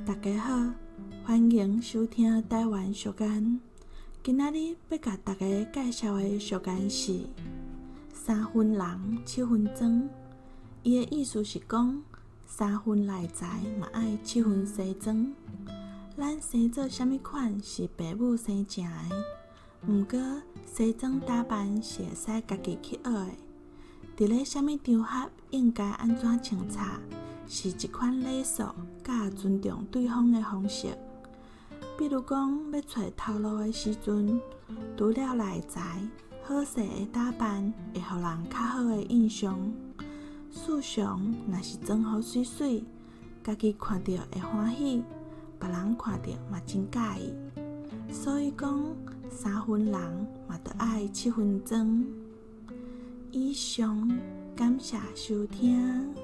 大家好，歡迎收聽台灣俗諺。今仔日欲共大家介紹的俗諺是“三分人，七分妝”。伊的意思是講，三分內在嘛愛七分西裝。咱生做啥物款是爸母生成的，毋過西裝打扮是會使家己去學的。佇咧啥物場合應該按怎穿插，是一款禮數佮尊重對方的方式。比如講，欲揣頭路的時陣，除了內在，好勢的打扮會予人較好的印象。事實上，若是妝予媠媠，家己看著會歡喜，別人看著嘛真佮意。所以講，三分人嘛著愛七分妝。以上，感謝收聽。